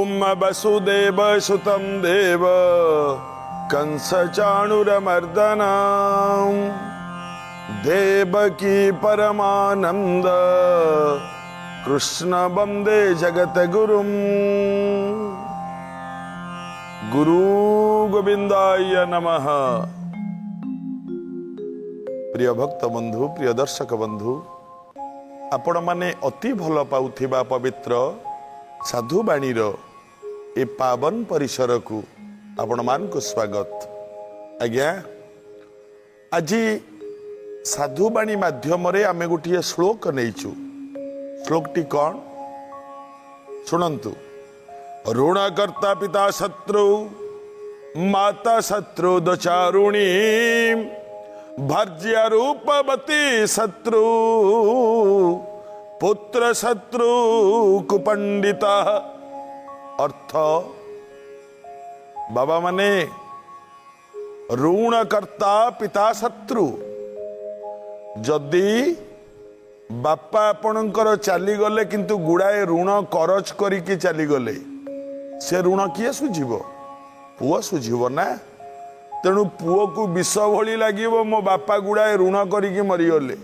ଓମ୍ ବସୁଦେବ ସୁତಂ ଦେବ कंस चाणूरमर्दनम देवकी परमानंद कृष्ण वंदे जगत गुरुम। ଗୁରୁ ଗୋବିନ୍ଦାୟ ନମଃ। ପ୍ରିୟ ଭକ୍ତ ବନ୍ଧୁ, ପ୍ରିୟ ଦର୍ଶକ ବନ୍ଧୁ, ଆପଣମାନେ ଅତି ଭଲ ପାଉଥିବା ପବିତ୍ର ସାଧୁବାଣୀର ଏ ପାବନ ପରିସରକୁ ଆପଣମାନଙ୍କୁ ସ୍ୱାଗତ ଆଜ୍ଞା। ଆଜି ସାଧୁବାଣୀ ମାଧ୍ୟମରେ ଆମେ ଗୋଟିଏ ଶ୍ଲୋକ ନେଇଛୁ। ଶ୍ଲୋକଟି କ'ଣ, ଶୁଣନ୍ତୁ। ଋଣକର୍ତ୍ତା ପିତା ଶତ୍ରୁ ମାତା ଶତ୍ରୁ ଦଚାରୁଣୀ ଭାର୍ଯ୍ୟା ରୂପବତୀ ଶତ୍ରୁ ପୁତ୍ର ଶତ୍ରୁ କୁପଣ୍ଡିତ। ଅର୍ଥ, ବାବା ମାନେ, ଋଣକର୍ତ୍ତା ପିତା ଶତ୍ରୁ। ଯଦି ବାପା ଆପଣଙ୍କର ଚାଲିଗଲେ, କିନ୍ତୁ ଗୁଡ଼ାଏ ଋଣ କରଜ କରିକି ଚାଲିଗଲେ, ସେ ଋଣ କିଏ ସୁଝିବ? ପୁଅ ସୁଝିବ ନା? ତେଣୁ ପୁଅକୁ ବିଷ ଭଳି ଲାଗିବ, ମୋ ବାପା ଗୁଡ଼ାଏ ଋଣ କରିକି ମରିଗଲେ।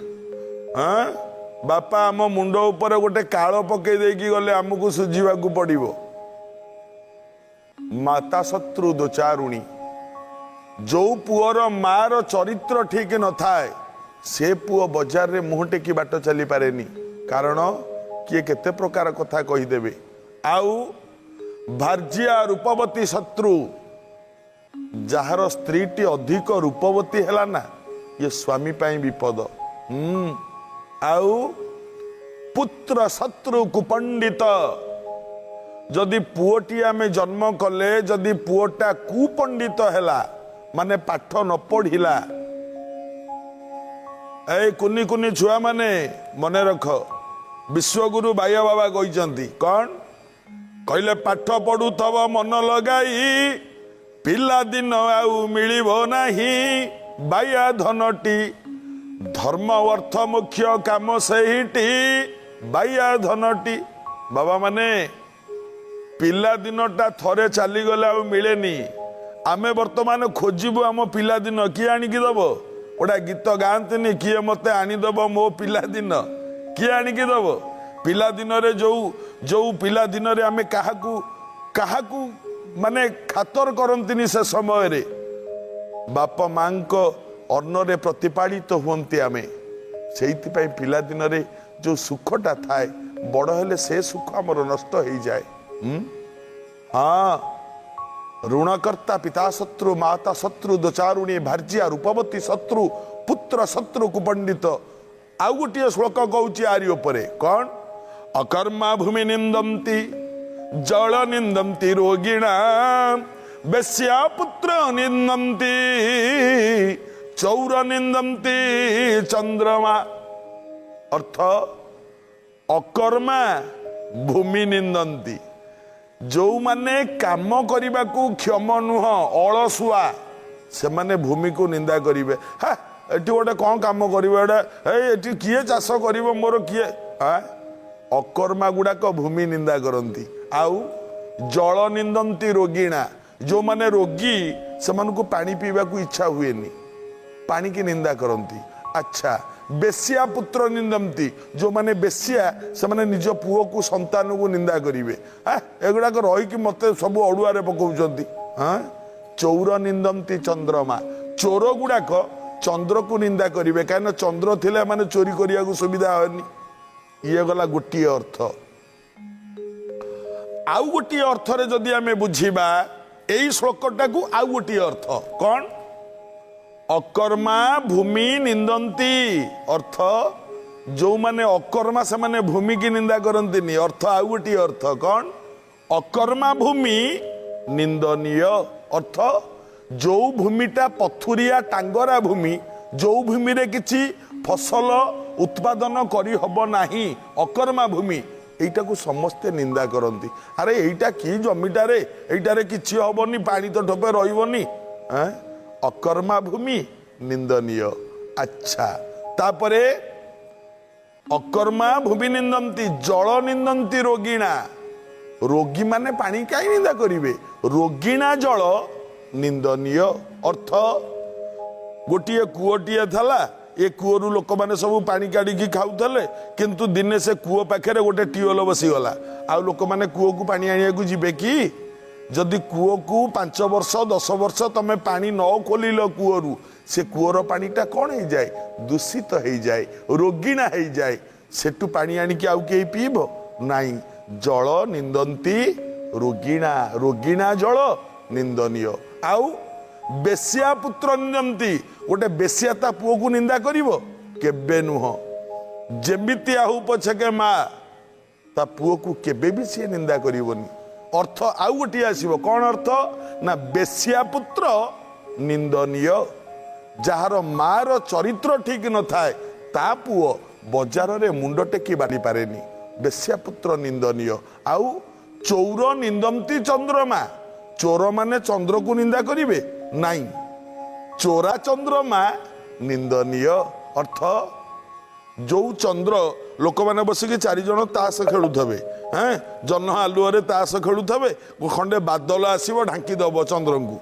ହଁ, ବାପା ଆମ ମୁଣ୍ଡ ଉପରେ ଗୋଟେ କାଳ ପକେଇ ଦେଇକି ଗଲେ, ଆମକୁ ସୁଝିବାକୁ ପଡିବ। ମାତା ଶତ୍ରୁ ଦୋଚାରୁଣୀ। ଯୋଉ ପୁଅର ମାର ଚରିତ୍ର ଠିକ ନଥାଏ, ସେ ପୁଅ ବଜାରରେ ମୁହଁ ଟେକି ବାଟ ଚାଲିପାରେନି, କାରଣ କିଏ କେତେ ପ୍ରକାର କଥା କହିଦେବେ। ଆଉ ଭାର୍ଯ୍ୟା ରୂପବତୀ ଶତ୍ରୁ। ଯାହାର ସ୍ତ୍ରୀଟି ଅଧିକ ରୂପବତୀ ହେଲା ନା, ଇଏ ସ୍ୱାମୀ ପାଇଁ ବିପଦ। ଆଉ ପୁତ୍ର ଶତ୍ରୁ କୁପଣ୍ଡିତ। ଯଦି ପୁଅଟି ଆମେ ଜନ୍ମ କଲେ, ଯଦି ପୁଅଟା କୁପଣ୍ଡିତ ହେଲା, ମାନେ ପାଠ ନ ପଢିଲା। ଏଇ କୁନି କୁନି ଛୁଆମାନେ ମନେ ରଖ, ବିଶ୍ୱଗୁରୁ ବାୟା ବାବା କହିଛନ୍ତି କ'ଣ? କହିଲେ, ପାଠ ପଢୁଥବ ମନ ଲଗାଇ, ପିଲାଦିନ ଆଉ ମିଳିବ ନାହିଁ। ବାୟା ଧନଟି ଧର୍ମ ଅର୍ଥ ମୁଖ୍ୟ କାମ ସେଇଟି, ବାୟା ଧନଟି। ବାବା ମାନେ, ପିଲାଦିନଟା ଥରେ ଚାଲିଗଲେ ଆଉ ମିଳେନି। ଆମେ ବର୍ତ୍ତମାନ ଖୋଜିବୁ ଆମ ପିଲାଦିନ, କିଏ ଆଣିକି ଦବ? ଗୋଟେ ଗୀତ ଗାଆନ୍ତିନି, କିଏ ମତେ ଆଣିଦବ ମୋ ପିଲାଦିନ? କିଏ ଆଣିକି ଦବ? ପିଲାଦିନରେ ଯୋଉ ଯୋଉ ପିଲାଦିନରେ ଆମେ କାହାକୁ କାହାକୁ ମାନେ ଖାତର କରନ୍ତିନି, ସେ ସମୟରେ ବାପା ମାଙ୍କ ଅନ୍ନରେ ପ୍ରତିପାଳିତ ହୁଅନ୍ତି ଆମେ। ସେଇଥିପାଇଁ ପିଲାଦିନରେ ଯୋଉ ସୁଖଟା ଥାଏ, ବଡ଼ ହେଲେ ସେ ସୁଖ ଆମର ନଷ୍ଟ ହେଇଯାଏ। ହୁଁ? ହଁ, ଋଣକର୍ତ୍ତା ପିତା ଶତ୍ରୁ ମାତା ଶତ୍ରୁ ଦୋଚାରୁଣୀ ଭାର୍ଯ୍ୟା ରୂପବତୀ ଶତ୍ରୁ ପୁତ୍ର ଶତ୍ରୁ କୁପଣ୍ଡିତ। ଆଉ ଗୋଟିଏ ଶ୍ଲୋକ କହୁଛି ଆରି ଉପରେ। କ'ଣ? ଅକର୍ମା ଭୂମି ନିନ୍ଦନ୍ତି ଜଳ ନିନ୍ଦନ୍ତି ରୋଗିଣା ବେଶ୍ୟା ପୁତ୍ର ନିନ୍ଦନ୍ତି ଚୌର ନିନ୍ଦନ୍ତି ଚନ୍ଦ୍ରମା। ଅର୍ଥ, ଅକର୍ମା ଭୂମି ନିନ୍ଦନ୍ତି। ଯୋଉମାନେ କାମ କରିବାକୁ କ୍ଷମ ନୁହଁ, ଅଳସୁଆ, ସେମାନେ ଭୂମିକୁ ନିନ୍ଦା କରିବେ। ହା, ଏଠି ଗୋଟେ କ'ଣ କାମ କରିବ ଏଇଟା? ଏଇ ଏଠି କିଏ ଚାଷ କରିବ ମୋର କିଏ? ଅକର୍ମା ଗୁଡାକ ଭୂମି ନିନ୍ଦା କରନ୍ତି। ଆଉ ଜଳ ନିନ୍ଦନ୍ତି ରୋଗିଣା। ଯୋଉମାନେ ରୋଗୀ, ସେମାନଙ୍କୁ ପାଣି ପିଇବାକୁ ଇଚ୍ଛା ହୁଏନି, ପାଣିକି ନିନ୍ଦା କରନ୍ତି। ଆଚ୍ଛା, ବେଶ୍ୟା ପୁତ୍ର ନିନ୍ଦନ୍ତି। ଯୋଉମାନେ ବେଶ୍ୟା, ସେମାନେ ନିଜ ପୁଅକୁ, ସନ୍ତାନକୁ ନିନ୍ଦା କରିବେ। ଏଗୁଡ଼ାକ ରହିକି ମତେ ସବୁ ଅଡୁଆରେ ପକଉଛନ୍ତି। ହଁ, ଚୌର ନିନ୍ଦନ୍ତି ଚନ୍ଦ୍ରମା। ଚୋର ଗୁଡାକ ଚନ୍ଦ୍ରକୁ ନିନ୍ଦା କରିବେ, କାହିଁକିନା ଚନ୍ଦ୍ର ଥିଲେ ଏମାନେ ଚୋରି କରିବାକୁ ସୁବିଧା ହବନି। ଇଏ ଗଲା ଗୋଟିଏ ଅର୍ଥ। ଆଉ ଗୋଟିଏ ଅର୍ଥରେ ଯଦି ଆମେ ବୁଝିବା ଏଇ ଶ୍ଲୋକଟାକୁ, ଆଉ ଗୋଟିଏ ଅର୍ଥ କ'ଣ? ଅକର୍ମା ଭୂମି ନିନ୍ଦନ୍ତି। ଅର୍ଥ, ଯୋଉମାନେ ଅକର୍ମା, ସେମାନେ ଭୂମିକି ନିନ୍ଦା କରନ୍ତିନି। ଅର୍ଥ, ଆଉ ଗୋଟିଏ ଅର୍ଥ କ'ଣ? ଅକର୍ମା ଭୂମି ନିନ୍ଦନୀୟ। ଅର୍ଥ, ଯୋଉ ଭୂମିଟା ପଥୁରିଆ ଟାଙ୍ଗରା ଭୂମି, ଯୋଉ ଭୂମିରେ କିଛି ଫସଲ ଉତ୍ପାଦନ କରିହବ ନାହିଁ, ଅକର୍ମା ଭୂମି, ଏଇଟାକୁ ସମସ୍ତେ ନିନ୍ଦା କରନ୍ତି। ଆରେ, ଏଇଟା କି ଜମିଟାରେ, ଏଇଟାରେ କିଛି ହବନି, ପାଣି ତ ଠୋପେ ରହିବନି। ଏଁ? ଅକର୍ମା ଭୂମି ନିନ୍ଦନୀୟ। ଆଚ୍ଛା, ତାପରେ ଅକର୍ମା ଭୂମି ନିନ୍ଦନ୍ତି ଜଳ ନିନ୍ଦନ୍ତି ରୋଗିଣା। ରୋଗୀମାନେ ପାଣି କାହିଁ ନିନ୍ଦା କରିବେ? ରୋଗିଣା ଜଳ ନିନ୍ଦନୀୟ। ଅର୍ଥ, ଗୋଟିଏ କୂଅଟିଏ ଥିଲା। ଏ କୂଅରୁ ଲୋକମାନେ ସବୁ ପାଣି କାଢ଼ିକି ଖାଉଥିଲେ। କିନ୍ତୁ ଦିନେ ସେ କୂଅ ପାଖରେ ଗୋଟେ ଟିଓଲ ବସିଗଲା। ଆଉ ଲୋକମାନେ କୂଅକୁ ପାଣି ଆଣିବାକୁ ଯିବେ କି? ଯଦି କୂଅକୁ 5 ବର୍ଷ, 10 ବର୍ଷ ତମେ ପାଣି ନ ଖୋଲିଲ କୂଅରୁ, ସେ କୂଅର ପାଣିଟା କ'ଣ ହେଇଯାଏ? ଦୂଷିତ ହେଇଯାଏ, ରୋଗିଣା ହେଇଯାଏ। ସେଠୁ ପାଣି ଆଣିକି ଆଉ କେହି ପିଇବ ନାହିଁ। ଜଳ ନିନ୍ଦନ୍ତି ରୋଗିଣା, ରୋଗିଣା ଜଳ ନିନ୍ଦନୀୟ। ଆଉ ବେଶ୍ୟା ପୁତ୍ର ନିନ୍ଦନ୍ତି। ଗୋଟେ ବେଶ୍ୟା ତା ପୁଅକୁ ନିନ୍ଦା କରିବ? କେବେ ନୁହଁ। ଯେମିତି ଆହୁ ପଛକେ ମା, ତା ପୁଅକୁ କେବେ ବି ସିଏ ନିନ୍ଦା କରିବନି। ଅର୍ଥ ଆଉ ଗୋଟିଏ ଆସିବ। କ'ଣ ଅର୍ଥ ନା, ବେଶ୍ୟା ପୁତ୍ର ନିନ୍ଦନୀୟ। ଯାହାର ମାର ଚରିତ୍ର ଠିକ ନଥାଏ, ତା ପୁଅ ବଜାରରେ ମୁଣ୍ଡ ଟେକି ବାଢ଼ିପାରେନି। ବେଶ୍ୟା ପୁତ୍ର ନିନ୍ଦନୀୟ। ଆଉ ଚୌର ନିନ୍ଦନ୍ତି ଚନ୍ଦ୍ରମା। ଚୋରମାନେ ଚନ୍ଦ୍ରକୁ ନିନ୍ଦା କରିବେ ନାଇଁ। ଚୋରା ଚନ୍ଦ୍ରମା ନିନ୍ଦନୀୟ। ଅର୍ଥ, ଯୋଉ ଚନ୍ଦ୍ର, ଲୋକମାନେ ବସିକି ଚାରିଜଣ ତାସ ଖେଳୁଥିବେ, ହେଁ, ଜହ୍ନ ଆଲୁଅରେ ତାସ ଖେଳୁଥିବେ, ଖଣ୍ଡେ ବାଦଲ ଆସିବ, ଢାଙ୍କି ଦବ ଚନ୍ଦ୍ରଙ୍କୁ,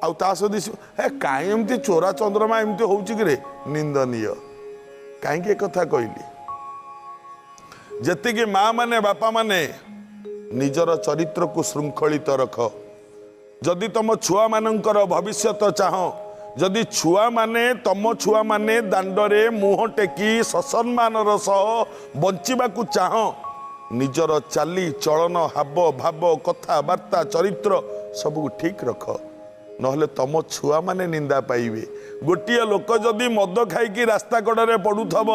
ଆଉ ତାସ ଦିଶିବ? ହେ, କାହିଁ ଏମିତି ଚୋରା ଚନ୍ଦ୍ରମା ଏମିତି ହଉଛି କିରେ? ନିନ୍ଦନୀୟ। କାହିଁକି ଏ କଥା କହିଲି? ଯେତିକି ମା ମାନେ, ବାପା ମାନେ, ନିଜର ଚରିତ୍ରକୁ ଶୃଙ୍ଖଳିତ ରଖ। ଯଦି ତମ ଛୁଆମାନଙ୍କର ଭବିଷ୍ୟତ ଚାହଁ, ଯଦି ଛୁଆମାନେ, ତମ ଛୁଆମାନେ ଦାଣ୍ଡରେ ମୁହଁ ଟେକି ସସମ୍ମାନର ସହ ବଞ୍ଚିବାକୁ ଚାହଁ, ନିଜର ଚାଲି ଚଳନ, ହାବ ଭାବ, କଥାବାର୍ତ୍ତା, ଚରିତ୍ର ସବୁକୁ ଠିକ ରଖ। ନହେଲେ ତମ ଛୁଆମାନେ ନିନ୍ଦା ପାଇବେ। ଗୋଟିଏ ଲୋକ ଯଦି ମଦ ଖାଇକି ରାସ୍ତା କଡ଼ରେ ପଡୁଥବ,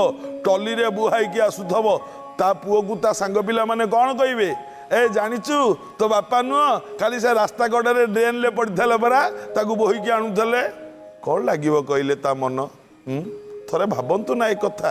ଟଲିରେ ବୁହାଇକି ଆସୁଥବ, ତା ପୁଅକୁ ତା ସାଙ୍ଗ ପିଲାମାନେ କ'ଣ କହିବେ? ଏ ଜାଣିଛୁ, ତୋ ବାପା ନୁହଁ, ଖାଲି ସେ ରାସ୍ତା କଡ଼ରେ ଡ୍ରେନରେ ପଡ଼ିଥିଲେ ପରା, ତାକୁ ବୋହିକି ଆଣୁଥିଲେ। କ'ଣ ଲାଗିବ କହିଲେ ତା ମନ? ଥରେ ଭାବନ୍ତୁ ନା ଏ କଥା।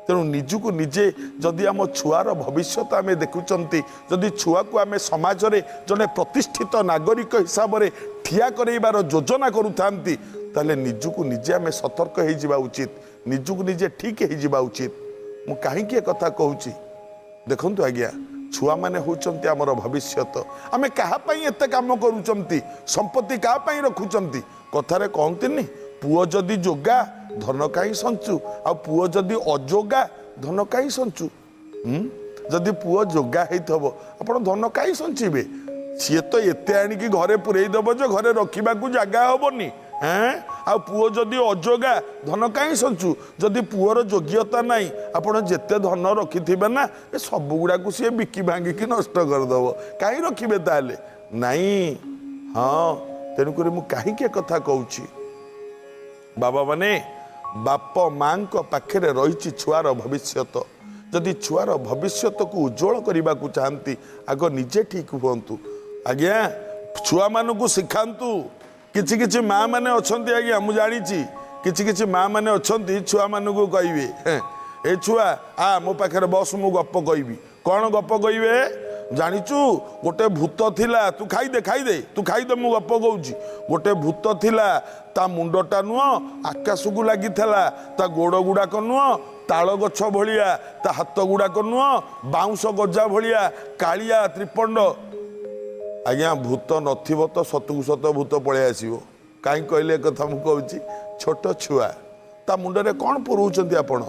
ତେଣୁ ନିଜକୁ ନିଜେ ଯଦି ଆମ ଛୁଆର ଭବିଷ୍ୟତ ଆମେ ଦେଖୁଛନ୍ତି, ଯଦି ଛୁଆକୁ ଆମେ ସମାଜରେ ଜଣେ ପ୍ରତିଷ୍ଠିତ ନାଗରିକ ହିସାବରେ ଠିଆ କରେଇବାର ଯୋଜନା କରୁଥାନ୍ତି, ତାହେଲେ ନିଜକୁ ନିଜେ ଆମେ ସତର୍କ ହେଇଯିବା ଉଚିତ, ନିଜକୁ ନିଜେ ଠିକ୍ ହେଇଯିବା ଉଚିତ। ମୁଁ କାହିଁକି ଏ କଥା କହୁଛି? ଦେଖନ୍ତୁ ଆଜ୍ଞା, ଛୁଆମାନେ ହେଉଛନ୍ତି ଆମର ଭବିଷ୍ୟତ। ଆମେ କାହା ପାଇଁ ଏତେ କାମ କରୁଛନ୍ତି? ସମ୍ପତ୍ତି କାହା ପାଇଁ ରଖୁଛନ୍ତି? କଥାରେ କହନ୍ତିନି, ପୁଅ ଯଦି ଯୋଗା ଧନ କାହିଁ ସଞ୍ଚୁ, ଆଉ ପୁଅ ଯଦି ଅଯୋଗା ଧନ କାହିଁ ସଞ୍ଚୁ? ଯଦି ପୁଅ ଯୋଗା ହେଇଥିବ, ଆପଣ ଧନ କାହିଁ ସଞ୍ଚିବେ? ସିଏ ତ ଏତେ ଆଣିକି ଘରେ ପୁରେଇ ଦବ ଯେ ଘରେ ରଖିବାକୁ ଜାଗା ହବନି। ହେଁ, ଆଉ ପୁଅ ଯଦି ଅଯୋଗା ଧନ କାହିଁ ସଞ୍ଚୁ? ଯଦି ପୁଅର ଯୋଗ୍ୟତା ନାହିଁ, ଆପଣ ଯେତେ ଧନ ରଖିଥିବେ ନା, ଏ ସବୁ ଗୁଡ଼ାକୁ ସିଏ ବିକି ଭାଙ୍ଗିକି ନଷ୍ଟ କରିଦବ। କାହିଁ ରଖିବେ ତାହେଲେ? ନାଇଁ, ହଁ, ତେଣୁକରି ମୁଁ କାହିଁକି ଏ କଥା କହୁଛି? ବାବା ମାନେ, ବାପ ମାଙ୍କ ପାଖରେ ରହିଛି ଛୁଆର ଭବିଷ୍ୟତ। ଯଦି ଛୁଆର ଭବିଷ୍ୟତକୁ ଉଜ୍ଜଳ କରିବାକୁ ଚାହାନ୍ତି, ଆଗ ନିଜେ ଠିକ ହୁଅନ୍ତୁ ଆଜ୍ଞା। ଛୁଆମାନଙ୍କୁ ଶିଖାନ୍ତୁ। କିଛି କିଛି ମା ମାନେ ଅଛନ୍ତି ଆଜ୍ଞା, ମୁଁ ଜାଣିଛି, କିଛି କିଛି ମା ମାନେ ଅଛନ୍ତି, ଛୁଆମାନଙ୍କୁ କହିବେ, "ହେଁ, ଏ ଛୁଆ, ଆ ମୋ ପାଖରେ ବସ, ମୁଁ ଗପ କହିବି।" କ'ଣ ଗପ କହିବେ? ଜାଣିଛୁ, ଗୋଟେ ଭୂତ ଥିଲା, ତୁ ଖାଇଦେ, ଖାଇଦେ, ତୁ ଖାଇଦେ, ମୁଁ ଗପ କହୁଛି। ଗୋଟେ ଭୂତ ଥିଲା, ତା ମୁଣ୍ଡଟା ନୁହଁ ଆକାଶକୁ ଲାଗିଥିଲା, ତା ଗୋଡ଼ ଗୁଡ଼ାକ ନୁହଁ ତାଳ ଗଛ ଭଳିଆ, ତା ହାତ ଗୁଡ଼ାକ ନୁହଁ ବାଉଁଶ ଗଜା ଭଳିଆ, କାଳିଆ ତ୍ରିପଣ୍ଡ। ଆଜ୍ଞା, ଭୂତ ନଥିବ ତ ସତକୁ ସତ ଭୂତ ପଳେଇ ଆସିବ। କାହିଁ କହିଲେ ଏ କଥା ମୁଁ କହୁଛି? ଛୋଟ ଛୁଆ, ତା ମୁଣ୍ଡରେ କ'ଣ ପୁରଉଛନ୍ତି ଆପଣ?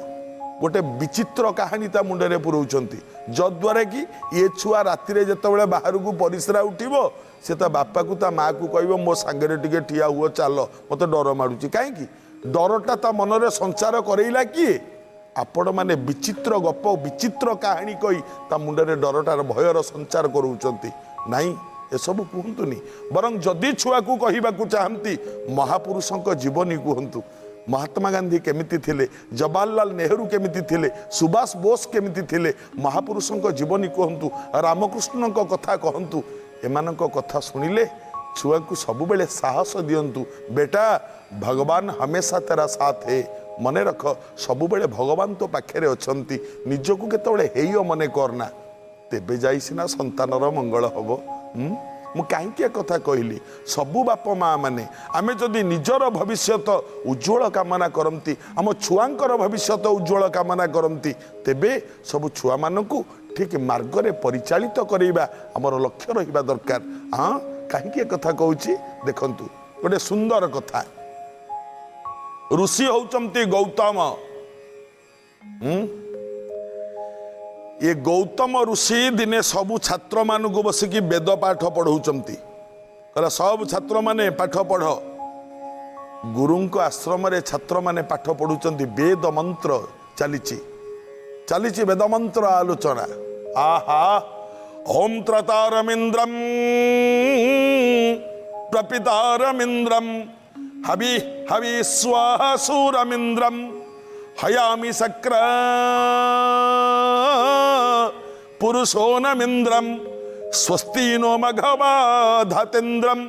ଗୋଟେ ବିଚିତ୍ର କାହାଣୀ ତା ମୁଣ୍ଡରେ ପୁରଉଛନ୍ତି, ଯଦ୍ୱାରା କି ଏ ଛୁଆ ରାତିରେ ଯେତେବେଳେ ବାହାରକୁ ପରିସ୍ରା ଉଠିବ, ସେ ତା ବାପାକୁ ତା ମାଆକୁ କହିବ, ମୋ ସାଙ୍ଗରେ ଟିକେ ଠିଆ ହୁଅ, ଚାଲ, ମୋତେ ଡର ମାଡ଼ୁଛି। କାହିଁକି ଡରଟା ତା ମନରେ ସଞ୍ଚାର କରେଇଲା କିଏ? ଆପଣମାନେ ବିଚିତ୍ର ଗପ, ବିଚିତ୍ର କାହାଣୀ କହି ତା ମୁଣ୍ଡରେ ଡରଟାର, ଭୟର ସଞ୍ଚାର କରାଉଛନ୍ତି। ନାଇଁ, ଏସବୁ କୁହନ୍ତୁନି। ବରଂ ଯଦି ଛୁଆକୁ କହିବାକୁ ଚାହାନ୍ତି, ମହାପୁରୁଷଙ୍କ ଜୀବନୀ କୁହନ୍ତୁ। ମହାତ୍ମା ଗାନ୍ଧୀ କେମିତି ଥିଲେ, ଜବାହରଲାଲ ନେହେରୁ କେମିତି ଥିଲେ, ସୁଭାଷ ବୋଷ କେମିତି ଥିଲେ, ମହାପୁରୁଷଙ୍କ ଜୀବନୀ କୁହନ୍ତୁ, ରାମକୃଷ୍ଣଙ୍କ କଥା କହନ୍ତୁ। ଏମାନଙ୍କ କଥା ଶୁଣିଲେ ଛୁଆକୁ ସବୁବେଳେ ସାହସ ଦିଅନ୍ତୁ। बेटा, भगवान हमेशा तेरा साथ है। ମନେ ରଖ, ସବୁବେଳେ ଭଗବାନ ତୋ ପାଖରେ ଅଛନ୍ତି। ନିଜକୁ କେତେବେଳେ ହେୟ ମନେ କରନା। ତେବେ ଯାଇ ସିନା ସନ୍ତାନର ମଙ୍ଗଳ ହବ। ହୁଁ? ମୁଁ କାହିଁକି ଏ କଥା କହିଲି? ସବୁ ବାପ ମା ମାନେ ଆମେ ଯଦି ନିଜର ଭବିଷ୍ୟତ ଉଜ୍ଜଳ କାମନା କରନ୍ତି, ଆମ ଛୁଆଙ୍କର ଭବିଷ୍ୟତ ଉଜ୍ଜଳ କାମନା କରନ୍ତି, ତେବେ ସବୁ ଛୁଆମାନଙ୍କୁ ଠିକ୍ ମାର୍ଗରେ ପରିଚାଳିତ କରାଇବା ଆମର ଲକ୍ଷ୍ୟ ରହିବା ଦରକାର। ହଁ, କାହିଁକି ଏ କଥା କହୁଛି ଦେଖନ୍ତୁ, ଗୋଟେ ସୁନ୍ଦର କଥା। ଋଷି ହଉଛନ୍ତି ଗୌତମ। ଏ ଗୌତମ ଋଷି ଦିନେ ସବୁ ଛାତ୍ରମାନଙ୍କୁ ବସିକି ବେଦ ପାଠ ପଢ଼ଉଛନ୍ତି। କହିଲା, ସବୁ ଛାତ୍ରମାନେ ପାଠ ପଢ଼। ଗୁରୁଙ୍କ ଆଶ୍ରମରେ ଛାତ୍ରମାନେ ପାଠ ପଢ଼ୁଛନ୍ତି, ବେଦ ମନ୍ତ୍ର ଚାଲିଛି, ଚାଲିଛି ବେଦ ମନ୍ତ୍ର ଆଲୋଚନା। ଆହା, ଓମ୍ ତ୍ରତାରମିନ୍ଦ୍ରମ୍ ପ୍ରପିତାରମିନ୍ଦ୍ରମ୍ ହବି ହବି ସ୍ୱାହା ସୁରମିନ୍ଦ୍ରମ୍ ହୟାମି ଶକ୍ର ପୁରୁଷୋନମିନ୍ଦ୍ରମ୍ ସ୍ୱସ୍ତି ନୋ ମଘବାଧତେନ୍ଦ୍ରମ୍।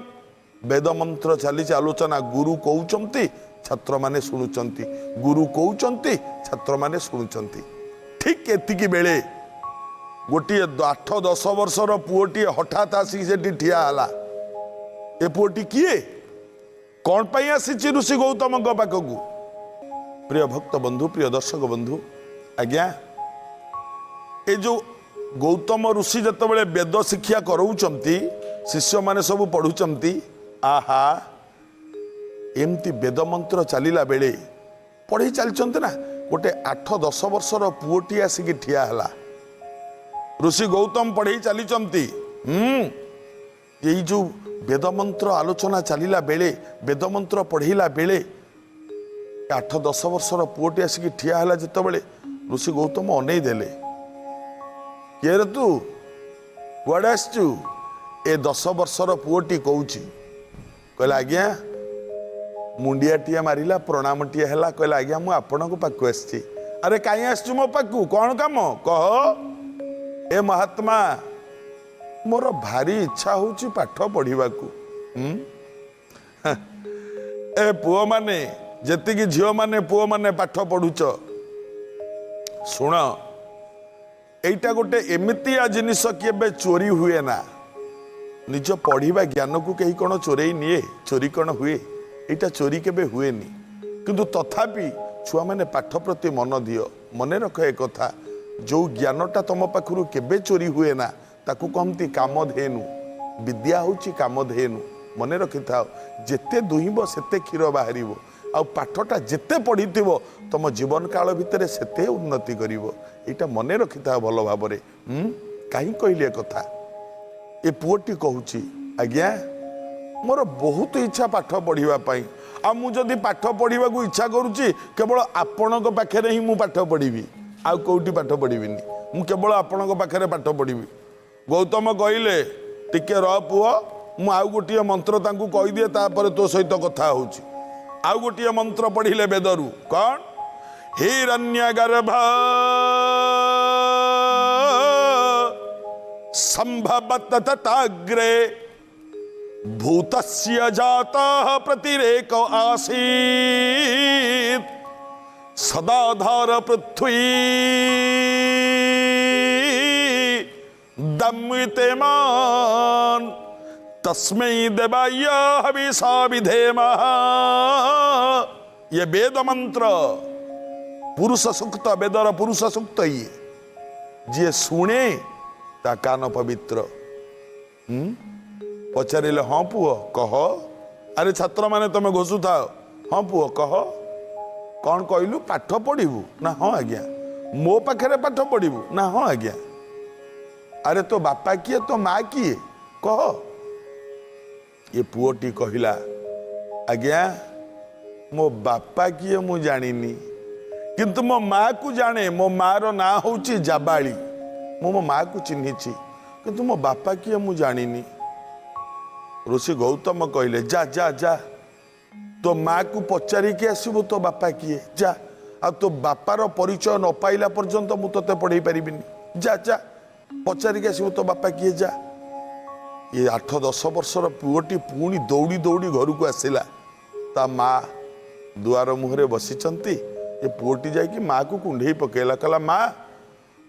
ବେଦ ମନ୍ତ୍ର ଚାଲିଛି ଆଲୋଚନା। ଗୁରୁ କହୁଛନ୍ତି, ଛାତ୍ରମାନେ ଶୁଣୁଛନ୍ତି। ଗୁରୁ କହୁଛନ୍ତି, ଛାତ୍ରମାନେ ଶୁଣୁଛନ୍ତି। ଠିକ ଏତିକି ବେଳେ ଗୋଟିଏ 8-10 ବର୍ଷର ପୁଅଟିଏ ହଠାତ୍ ଆସିକି ସେଠି ଠିଆ ହେଲା। ଏ ପୁଅଟି କିଏ? କ'ଣ ପାଇଁ ଆସିଛି ଋଷି ଗୌତମଙ୍କ ପାଖକୁ? ପ୍ରିୟ ଭକ୍ତ ବନ୍ଧୁ, ପ୍ରିୟ ଦର୍ଶକ ବନ୍ଧୁ, ଆଜ୍ଞା, ଏ ଯୋଉ ଗୌତମ ଋଷି ଯେତେବେଳେ ବେଦ ଶିକ୍ଷା କରାଉଛନ୍ତି, ଶିଷ୍ୟମାନେ ସବୁ ପଢୁଛନ୍ତି। ଆହା, ଏମିତି ବେଦ ମନ୍ତ୍ର ଚାଲିଲା ବେଳେ ପଢ଼େଇ ଚାଲିଛନ୍ତି ନା, ଗୋଟେ 8-10 ବର୍ଷର ପୁଅଟିଏ ଆସିକି ଠିଆ ହେଲା। ଋଷି ଗୌତମ ପଢ଼େଇ ଚାଲିଛନ୍ତି। ଏଇ ଯୋଉ ବେଦ ମନ୍ତ୍ର ଆଲୋଚନା ଚାଲିଲା ବେଳେ, ବେଦ ମନ୍ତ୍ର ପଢ଼େଇଲା ବେଳେ 8-10 ବର୍ଷର ପୁଅଟି ଆସିକି ଠିଆ ହେଲା ଯେତେବେଳେ, ଋଷି ଗୌତମ ଅନେଇ ଦେଲେ। କିଏ ରେ ତୁ? କୁଆଡ଼େ ଆସିଛୁ? ଏ 10 ବର୍ଷର ପୁଅଟି କହୁଛି, କହିଲା, ଆଜ୍ଞା, ମୁଣ୍ଡିଆଟିଏ ମାରିଲା, ପ୍ରଣାମଟିଏ ହେଲା, କହିଲା, ଆଜ୍ଞା, ମୁଁ ଆପଣଙ୍କ ପାଖକୁ ଆସିଛି। ଆରେ, କାହିଁ ଆସିଛୁ ମୋ ପାଖକୁ? କ'ଣ କାମ କହ? ଏ ମହାତ୍ମା, ମୋର ଭାରି ଇଚ୍ଛା ହଉଛି ପାଠ ପଢ଼ିବାକୁ। ହୁଁ? ଏ ପୁଅମାନେ, ଯେତିକି ଝିଅମାନେ ପୁଅମାନେ ପାଠ ପଢୁଛ, ଶୁଣ, ଏଇଟା ଗୋଟେ ଏମିତିଆ ଜିନିଷ କେବେ ଚୋରି ହୁଏ ନା। ନିଜ ପଢିବା ଜ୍ଞାନକୁ କେହି କ'ଣ ଚୋରେଇ ନିଏ? ଚୋରି କ'ଣ ହୁଏ? ଏଇଟା ଚୋରି କେବେ ହୁଏନି। କିନ୍ତୁ ତଥାପି ଛୁଆମାନେ ପାଠ ପ୍ରତି ମନ ଦିଅ। ମନେ ରଖ ଏ କଥା, ଯୋଉ ଜ୍ଞାନଟା ତମ ପାଖରୁ କେବେ ଚୋରି ହୁଏ ନା, ତାକୁ କହନ୍ତି କାମଧେନୁ। ବିଦ୍ୟା ହେଉଛି କାମଧେନୁ। ମନେ ରଖିଥାଅ, ଯେତେ ଦୁହିଁବ ସେତେ କ୍ଷୀର ବାହାରିବ। ଆଉ ପାଠଟା ଯେତେ ପଢ଼ିଥିବ, ତମ ଜୀବନ କାଳ ଭିତରେ ସେତେ ଉନ୍ନତି କରିବ। ଏଇଟା ମନେ ରଖିଥାଅ ଭଲ ଭାବରେ। କାହିଁ କହିଲି ଏ କଥା? ଏ ପୁଅଟି କହୁଛି, ଆଜ୍ଞା, ମୋର ବହୁତ ଇଚ୍ଛା ପାଠ ପଢ଼ିବା ପାଇଁ। ଆଉ ମୁଁ ଯଦି ପାଠ ପଢ଼ିବାକୁ ଇଚ୍ଛା କରୁଛି, କେବଳ ଆପଣଙ୍କ ପାଖରେ ହିଁ ମୁଁ ପାଠ ପଢ଼ିବି। ଆଉ କେଉଁଠି ପାଠ ପଢ଼ିବିନି। ମୁଁ କେବଳ ଆପଣଙ୍କ ପାଖରେ ପାଠ ପଢ଼ିବି। ଗୌତମ କହିଲେ, ଟିକେ ର ପୁଅ, ମୁଁ ଆଉ ଗୋଟିଏ ମନ୍ତ୍ର ତାଙ୍କୁ କହିଦିଏ, ତାପରେ ତୋ ସହିତ କଥା ହେଉଛି। ଆଉ ଗୋଟିଏ ମନ୍ତ୍ର ପଢ଼ିଲେ ବେଦରୁ। କ'ଣ? ହିରଣ୍ୟ ଗର୍ଭ ସମ୍ଭବତତାଗ୍ରେ ଭୂତସ୍ୟ ଜାତଃ ପ୍ରତିରେକ ଆସୀତ୍ ସଦାଧାର ପୃଥ୍ୱୀ ଦମ୍ବିତେମାନ ତସ୍ମୈ ଦେବାୟ ହବିଷା ବିଧେମ। ଇଏ ବେଦ ମନ୍ତ୍ର, ପୁରୁଷ ସୂକ୍ତ, ବେଦର ପୁରୁଷ ସୂକ୍ତ ଇଏ। ଯିଏ ଶୁଣେ ତା କାନ ପବିତ୍ର। ପଚାରିଲେ, ହଁ ପୁଅ, କହ। ଆରେ ଛାତ୍ରମାନେ, ତମେ ଘୋଷୁଥାଅ। ହଁ ପୁଅ, କହ, କ'ଣ କହିଲୁ? ପାଠ ପଢ଼ିବୁ ନା? ହଁ ଆଜ୍ଞା। ମୋ ପାଖରେ ପାଠ ପଢ଼ିବୁ ନା? ହଁ ଆଜ୍ଞା। ଆରେ, ତୋ ବାପା କିଏ? ତୋ ମା କିଏ? କହ। ଏ ପୁଅଟି କହିଲା, ଆଜ୍ଞା, ମୋ ବାପା କିଏ ମୁଁ ଜାଣିନି, କିନ୍ତୁ ମୋ ମାକୁ ଜାଣେ। ମୋ ମାର ନାଁ ହଉଛି ଜାବାଳି। ମୁଁ ମୋ ମାକୁ ଚିହ୍ନିଛି, କିନ୍ତୁ ମୋ ବାପା କିଏ ମୁଁ ଜାଣିନି। ଋଷି ଗୌତମ କହିଲେ, ଯା ଯା ଯା, ତୋ ମାକୁ ପଚାରିକି ଆସିବୁ ତୋ ବାପା କିଏ। ଯା, ଆଉ ତୋ ବାପାର ପରିଚୟ ନ ପାଇଲା ପର୍ଯ୍ୟନ୍ତ ମୁଁ ତୋତେ ପଢ଼େଇ ପାରିବିନି। ଯା ଯା, ପଚାରିକି ଆସିବୁ ତୋ ବାପା କିଏ, ଯା। ଏ 8-10 ବର୍ଷର ପୁଅଟି ପୁଣି ଦୌଡ଼ି ଦୌଡ଼ି ଘରକୁ ଆସିଲା। ତା ମା ଦୁଆର ମୁହଁରେ ବସିଛନ୍ତି। ଏ ପୁଅଟି ଯାଇକି ମାକୁ କୁଣ୍ଢେଇ ପକେଇଲା। କହିଲା, ମା,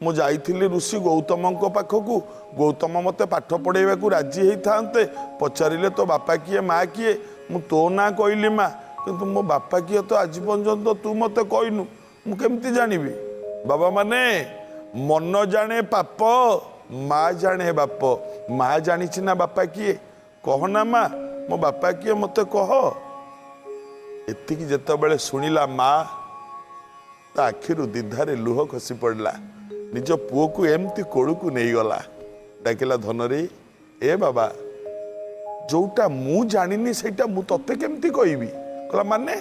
ମୁଁ ଯାଇଥିଲି ଋଷି ଗୌତମଙ୍କ ପାଖକୁ। ଗୌତମ ମୋତେ ପାଠ ପଢ଼େଇବାକୁ ରାଜି ହେଇଥାନ୍ତେ। ପଚାରିଲେ ତୋ ବାପା କିଏ, ମା କିଏ। ମୁଁ ତୋ ନାଁ କହିଲି ମା, କିନ୍ତୁ ମୋ ବାପା କିଏ ତ ଆଜି ପର୍ଯ୍ୟନ୍ତ ତୁ ମୋତେ କହିନୁ, ମୁଁ କେମିତି ଜାଣିବି? ବାବା ମାନେ, ମନ ଜାଣେ ପାପ, ମା ଜାଣେ ବାପ। ମା ଜାଣିଛି ନା ବାପା କିଏ? କହନା ମା, ମୋ ବାପା କିଏ ମୋତେ କହ। ଏତିକି ଯେତେବେଳେ ଶୁଣିଲା ମା, ତା ଆଖିରୁ ଦ୍ୱିଧାରେ ଲୁହ ଖସି ପଡ଼ିଲା। ନିଜ ପୁଅକୁ ଏମିତି କୋଳକୁ ନେଇଗଲା, ଡାକିଲା, ଧନରେ, ଏ ବାବା, ଯୋଉଟା ମୁଁ ଜାଣିନି ସେଇଟା ମୁଁ ତତେ କେମିତି କହିବି? କହିଲା, ମାନେ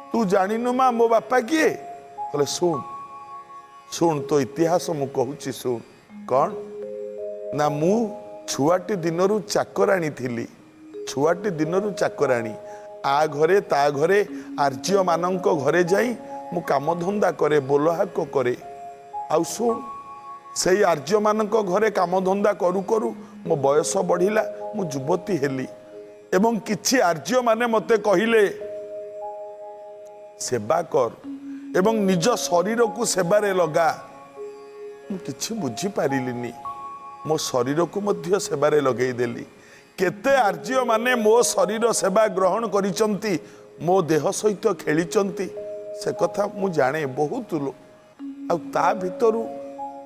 ତୁ ଜାଣିନୁ ମା ମୋ ବାପା କିଏ? କହିଲେ, ଶୁଣ ଶୁଣ, ତୋ ଇତିହାସ ମୁଁ କହୁଛି ଶୁଣ। କ'ଣ ନା, ମୁଁ ଛୁଆଟି ଦିନରୁ ଚାକରାଣୀ ଥିଲି। ଛୁଆଟି ଦିନରୁ ଚାକରାଣୀ, ଆ ଘରେ ତା ଘରେ, ଆର୍ଯ୍ୟମାନଙ୍କ ଘରେ ଯାଇ ମୁଁ କାମଧନ୍ଦା କରେ, ବୋଲହାକ କରେ। ଆଉ ଶୁଣ, ସେଇ ଆର୍ଯ୍ୟମାନଙ୍କ ଘରେ କାମଧନ୍ଦା କରୁ କରୁ ମୋ ବୟସ ବଢ଼ିଲା, ମୁଁ ଯୁବତୀ ହେଲି ଏବଂ କିଛି ଆର୍ଯ୍ୟମାନେ ମୋତେ କହିଲେ, ସେବା କର ଏବଂ ନିଜ ଶରୀରକୁ ସେବାରେ ଲଗା। ମୁଁ କିଛି ବୁଝିପାରିଲିନି, ମୋ ଶରୀରକୁ ମଧ୍ୟ ସେବାରେ ଲଗେଇଦେଲି। କେତେ ଆର୍ଯ୍ୟମାନେ ମୋ ଶରୀର ସେବା ଗ୍ରହଣ କରିଛନ୍ତି, ମୋ ଦେହ ସହିତ ଖେଳିଛନ୍ତି, ସେ କଥା ମୁଁ ଜାଣେ ବହୁତ। ଆଉ ତା ଭିତରୁ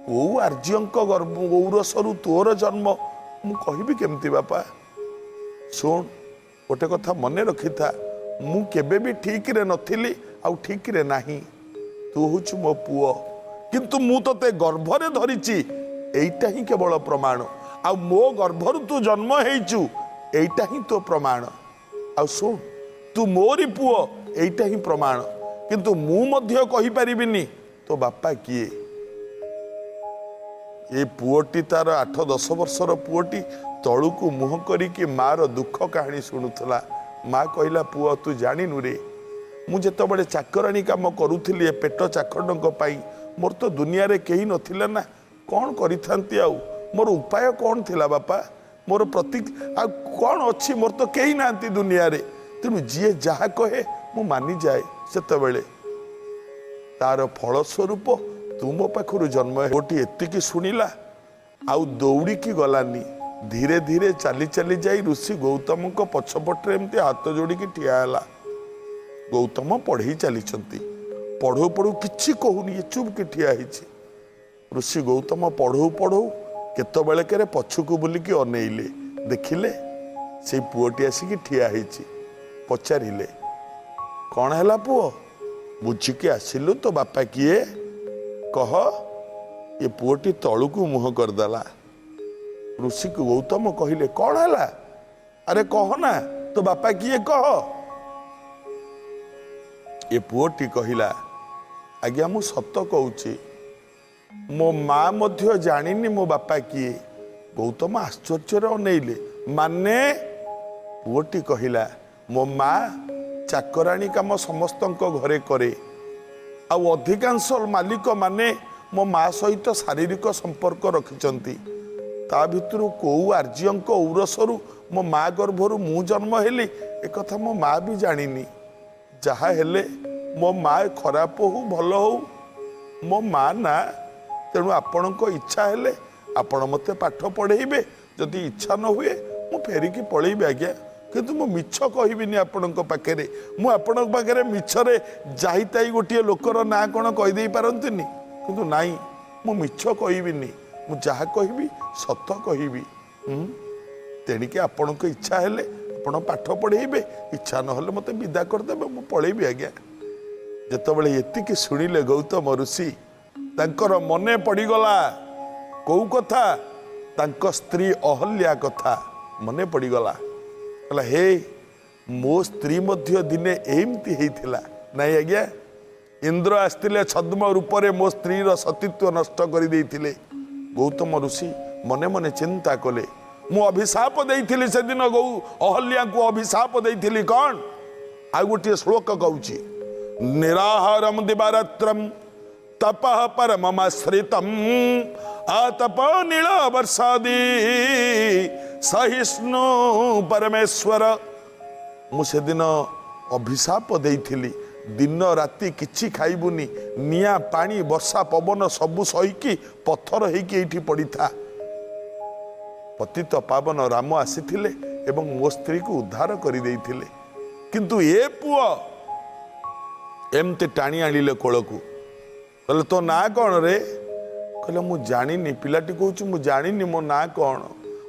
କୋଉ ଆର୍ଯ୍ୟଙ୍କ ଗର୍ଭ ଔରସରୁ ତୋର ଜନ୍ମ, ମୁଁ କହିବି କେମିତି ବାପା? ଶୁଣ, ଗୋଟେ କଥା ମନେ ରଖିଥା, ମୁଁ କେବେ ବି ଠିକରେ ନଥିଲି ଆଉ ଠିକରେ ନାହିଁ। ତୁ ହଉଛୁ ମୋ ପୁଅ, କିନ୍ତୁ ମୁଁ ତୋତେ ଗର୍ଭରେ ଧରିଛି, ଏଇଟା ହିଁ କେବଳ ପ୍ରମାଣ। ଆଉ ମୋ ଗର୍ଭରୁ ତୁ ଜନ୍ମ ହେଇଛୁ, ଏଇଟା ହିଁ ତୋ ପ୍ରମାଣ। ଆଉ ଶୁଣ, ତୁ ମୋରି ପୁଅ, ଏଇଟା ହିଁ ପ୍ରମାଣ। କିନ୍ତୁ ମୁଁ ମଧ୍ୟ କହିପାରିବିନି ତୋ ବାପା କିଏ। ଏ ପୁଅଟି, ତାର 8-10 ବର୍ଷର ପୁଅଟି ତଳକୁ ମୁହଁ କରିକି ମାର ଦୁଃଖ କାହାଣୀ ଶୁଣୁଥିଲା। ମା କହିଲା, ପୁଅ, ତୁ ଜାଣିନୁ ରେ, ମୁଁ ଯେତେବେଳେ ଚାକରାଣୀ କାମ କରୁଥିଲି ଏ ପେଟ ଚାଖଣ୍ଡଙ୍କ ପାଇଁ, ମୋର ତ ଦୁନିଆରେ କେହି ନଥିଲା ନା, କ'ଣ କରିଥାନ୍ତି ଆଉ? ମୋର ଉପାୟ କ'ଣ ଥିଲା ବାପା? ମୋର ପ୍ରତି ଆଉ କ'ଣ ଅଛି? ମୋର ତ କେହି ନାହାନ୍ତି ଦୁନିଆରେ। ତେଣୁ ଯିଏ ଯାହା କହେ ମୁଁ ମାନିଯାଏ ସେତେବେଳେ। ତାର ଫଳସ୍ୱରୂପ ତୁ ମୋ ପାଖରୁ ଜନ୍ମ। ଗୋଟିଏ ଏତିକି ଶୁଣିଲା, ଆଉ ଦୌଡ଼ିକି ଗଲାନି। ଧୀରେ ଧୀରେ ଚାଲି ଚାଲି ଯାଇ ଋଷି ଗୌତମଙ୍କ ପଛପଟରେ ଏମିତି ହାତ ଯୋଡ଼ିକି ଠିଆ ହେଲା। ଗୌତମ ପଢ଼େଇ ଚାଲିଛନ୍ତି। ପଢ଼ଉ ପଢ଼ଉ କିଛି କହୁନି, ଏ ଚୁପ୍ କି ଠିଆ ହେଇଛି। ଋଷି ଗୌତମ ପଢ଼ଉ ପଢ଼ଉ କେତେବେଳେକେରେ ପଛକୁ ବୁଲିକି ଅନେଇଲେ, ଦେଖିଲେ ସେଇ ପୁଅଟି ଆସିକି ଠିଆ ହେଇଛି। ପଚାରିଲେ, କ'ଣ ହେଲା ପୁଅ, ବୁଝିକି ଆସିଲୁ ତୋ ବାପା କିଏ, କହ? ଏ ପୁଅଟି ତଳକୁ ମୁହଁ କରିଦେଲା। ଋଷିକୁ ଗୌତମ କହିଲେ, କ'ଣ ହେଲା? ଆରେ କହ ନା, ତୋ ବାପା କିଏ କହ। ଏ ପୁଅଟି କହିଲା, ଆଜ୍ଞା, ମୁଁ ସତ କହୁଛି, ମୋ ମା ମଧ୍ୟ ଜାଣିନି ମୋ ବାପା କିଏ। ଗୌତମ ଆଶ୍ଚର୍ଯ୍ୟରେ ଅନେଇଲେ, ମାନେ? ପୁଅଟି କହିଲା, ମୋ ମା ଚାକରାଣୀ କାମ ସମସ୍ତଙ୍କ ଘରେ କରେ ଆଉ ଅଧିକାଂଶ ମାଲିକମାନେ ମୋ ମା ସହିତ ଶାରୀରିକ ସମ୍ପର୍କ ରଖିଛନ୍ତି। ତା ଭିତରୁ କୋଉ ଆର୍ଯ୍ୟଙ୍କ ଔରସରୁ ମୋ ମା ଗର୍ଭରୁ ମୁଁ ଜନ୍ମ ହେଲି, ଏକଥା ମୋ ମା ବି ଜାଣିନି। ଯାହା ହେଲେ ମୋ ମା ଖରାପ ହଉ ଭଲ ହଉ, ମୋ ମା ନା। ତେଣୁ ଆପଣଙ୍କ ଇଚ୍ଛା ହେଲେ ଆପଣ ମୋତେ ପାଠ ପଢ଼େଇବେ, ଯଦି ଇଚ୍ଛା ନ ହୁଏ ମୁଁ ଫେରିକି ପଳେଇବି ଆଜ୍ଞା। କିନ୍ତୁ ମୁଁ ମିଛ କହିବିନି ଆପଣଙ୍କ ପାଖରେ। ମୁଁ ଆପଣଙ୍କ ପାଖରେ ମିଛରେ ଯାହିତାଇ ଗୋଟିଏ ଲୋକର ନାଁ କ'ଣ କହିଦେଇ ପାରନ୍ତିନି, କିନ୍ତୁ ନାଇଁ, ମୁଁ ମିଛ କହିବିନି। ମୁଁ ଯାହା କହିବି ସତ କହିବି। ତେଣିକି ଆପଣଙ୍କ ଇଚ୍ଛା ହେଲେ ଆପଣ ପାଠ ପଢ଼େଇବେ, ଇଚ୍ଛା ନହେଲେ ମୋତେ ବିଦା କରିଦେବେ, ମୁଁ ପଳେଇବି ଆଜ୍ଞା। ଯେତେବେଳେ ଏତିକି ଶୁଣିଲେ ଗୌତମ ଋଷି, ତାଙ୍କର ମନେ ପଡ଼ିଗଲା କୋଉ କଥା? ତାଙ୍କ ସ୍ତ୍ରୀ ଅହଲ୍ୟା କଥା ମନେ ପଡ଼ିଗଲା। କହିଲା, ହେ, ମୋ ସ୍ତ୍ରୀ ମଧ୍ୟ ଦିନେ ଏମିତି ହେଇଥିଲା। ନାଇଁ ଆଜ୍ଞା, ଇନ୍ଦ୍ର ଆସିଥିଲେ ଛଦ୍ମ ରୂପରେ, ମୋ ସ୍ତ୍ରୀର ସତୀତ୍ୱ ନଷ୍ଟ କରିଦେଇଥିଲେ। ଗୌତମ ଋଷି ମନେ ମନେ ଚିନ୍ତା କଲେ, ମୁଁ ଅଭିଶାପ ଦେଇଥିଲି ସେଦିନ, ଅହଲ୍ୟାଙ୍କୁ ଅଭିଶାପ ଦେଇଥିଲି। କ'ଣ? ଆଉ ଗୋଟିଏ ଶ୍ଲୋକ କହୁଛି, ନିରାହାରମ ଦିବାରାତ୍ରମ ତପଃ ପରମମାଶ୍ରିତମ୍ ଆତପ ନୀଳ ବର୍ଷାଦି ସହିଷ୍ଣୁ ପରମେଶ୍ୱର। ମୁଁ ସେଦିନ ଅଭିଶାପ ଦେଇଥିଲି, ଦିନ ରାତି କିଛି ଖାଇବୁନି, ନିଆଁ ପାଣି ବର୍ଷା ପବନ ସବୁ ସହିକି ପଥର ହେଇକି ଏଇଠି ପଡ଼ିଥା। ପତିତ ପାବନ ରାମ ଆସିଥିଲେ ଏବଂ ମୋ ସ୍ତ୍ରୀକୁ ଉଦ୍ଧାର କରିଦେଇଥିଲେ। କିନ୍ତୁ ଏ ପୁଅ ଏମିତି ଟାଣି ଆଣିଲେ କୋଳକୁ, କହିଲେ, ତୋ ନାଁ କ'ଣ ରେ? କହିଲେ, ମୁଁ ଜାଣିନି। ପିଲାଟି କହୁଛି, ମୁଁ ଜାଣିନି ମୋ ନାଁ କ'ଣ।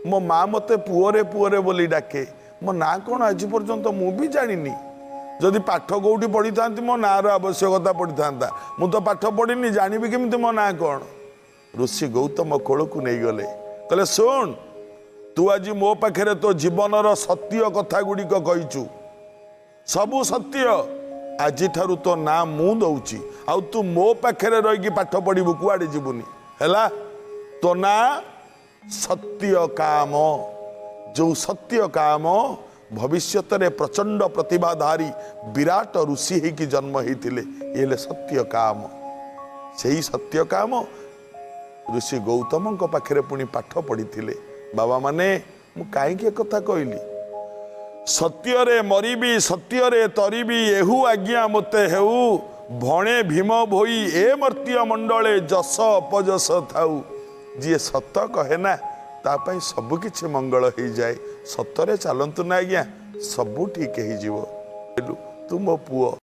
ମୋ ମା ମୋତେ ପୁଅରେ ପୁଅରେ ବୋଲି ଡାକେ, ମୋ ନାଁ କ'ଣ ଆଜି ପର୍ଯ୍ୟନ୍ତ ମୁଁ ବି ଜାଣିନି। ଯଦି ପାଠ କୋଉଠି ପଢ଼ିଥାନ୍ତି, ମୋ ନାଁର ଆବଶ୍ୟକତା ପଡ଼ିଥାନ୍ତା। ମୁଁ ତ ପାଠ ପଢ଼ିନି, ଜାଣିବି କେମିତି ମୋ ନାଁ କ'ଣ? ଋଷି ଗୌତମ କୋଳକୁ ନେଇଗଲେ। କହିଲେ, ଶୁଣ, ତୁ ଆଜି ମୋ ପାଖରେ ତୋ ଜୀବନର ସତ୍ୟ କଥା ଗୁଡ଼ିକ କହିଛୁ, ସବୁ ସତ୍ୟ। ଆଜିଠାରୁ ତୋ ନାଁ ମୁଁ ଦଉଛି ଆଉ ତୁ ମୋ ପାଖରେ ରହିକି ପାଠ ପଢ଼ିବୁ, କୁଆଡ଼େ ଯିବୁନି। ହେଲା? ତୋ ନାଁ ସତ୍ୟ କାମ। ଯୋଉ ସତ୍ୟ କାମ ଭବିଷ୍ୟତରେ ପ୍ରଚଣ୍ଡ ପ୍ରତିଭାଧାରୀ ବିରାଟ ଋଷି ହେଇକି ଜନ୍ମ ହେଇଥିଲେ, ଇଏ ହେଲେ ସତ୍ୟ କାମ। ସେଇ ସତ୍ୟ କାମ ଋଷି ଗୌତମଙ୍କ ପାଖରେ ପୁଣି ପାଠ ପଢ଼ିଥିଲେ। ବାବାମାନେ, ମୁଁ କାହିଁକି ଏକଥା କହିଲି? ସତ୍ୟରେ ମରିବି, ସତ୍ୟରେ ତରିବି, ଏହୁ ଆଜ୍ଞା ମୋତେ ହେଉ। ଭଣେ ଭୀମ ଭୋଇ ଏ ମର୍ତ୍ତ୍ୟ ମଣ୍ଡଳେ ଯଶ ଅପଯଶ ଥାଉ। ଯିଏ ସତ କହେ ନା, ତା ପାଇଁ ସବୁ କିଛି ମଙ୍ଗଳ ହେଇଯାଏ। ସତରେ ଚାଲନ୍ତୁ ନା ଆଜ୍ଞା, ସବୁ ଠିକ ହେଇଯିବ। ତୁ ମୋ ପୁଅ।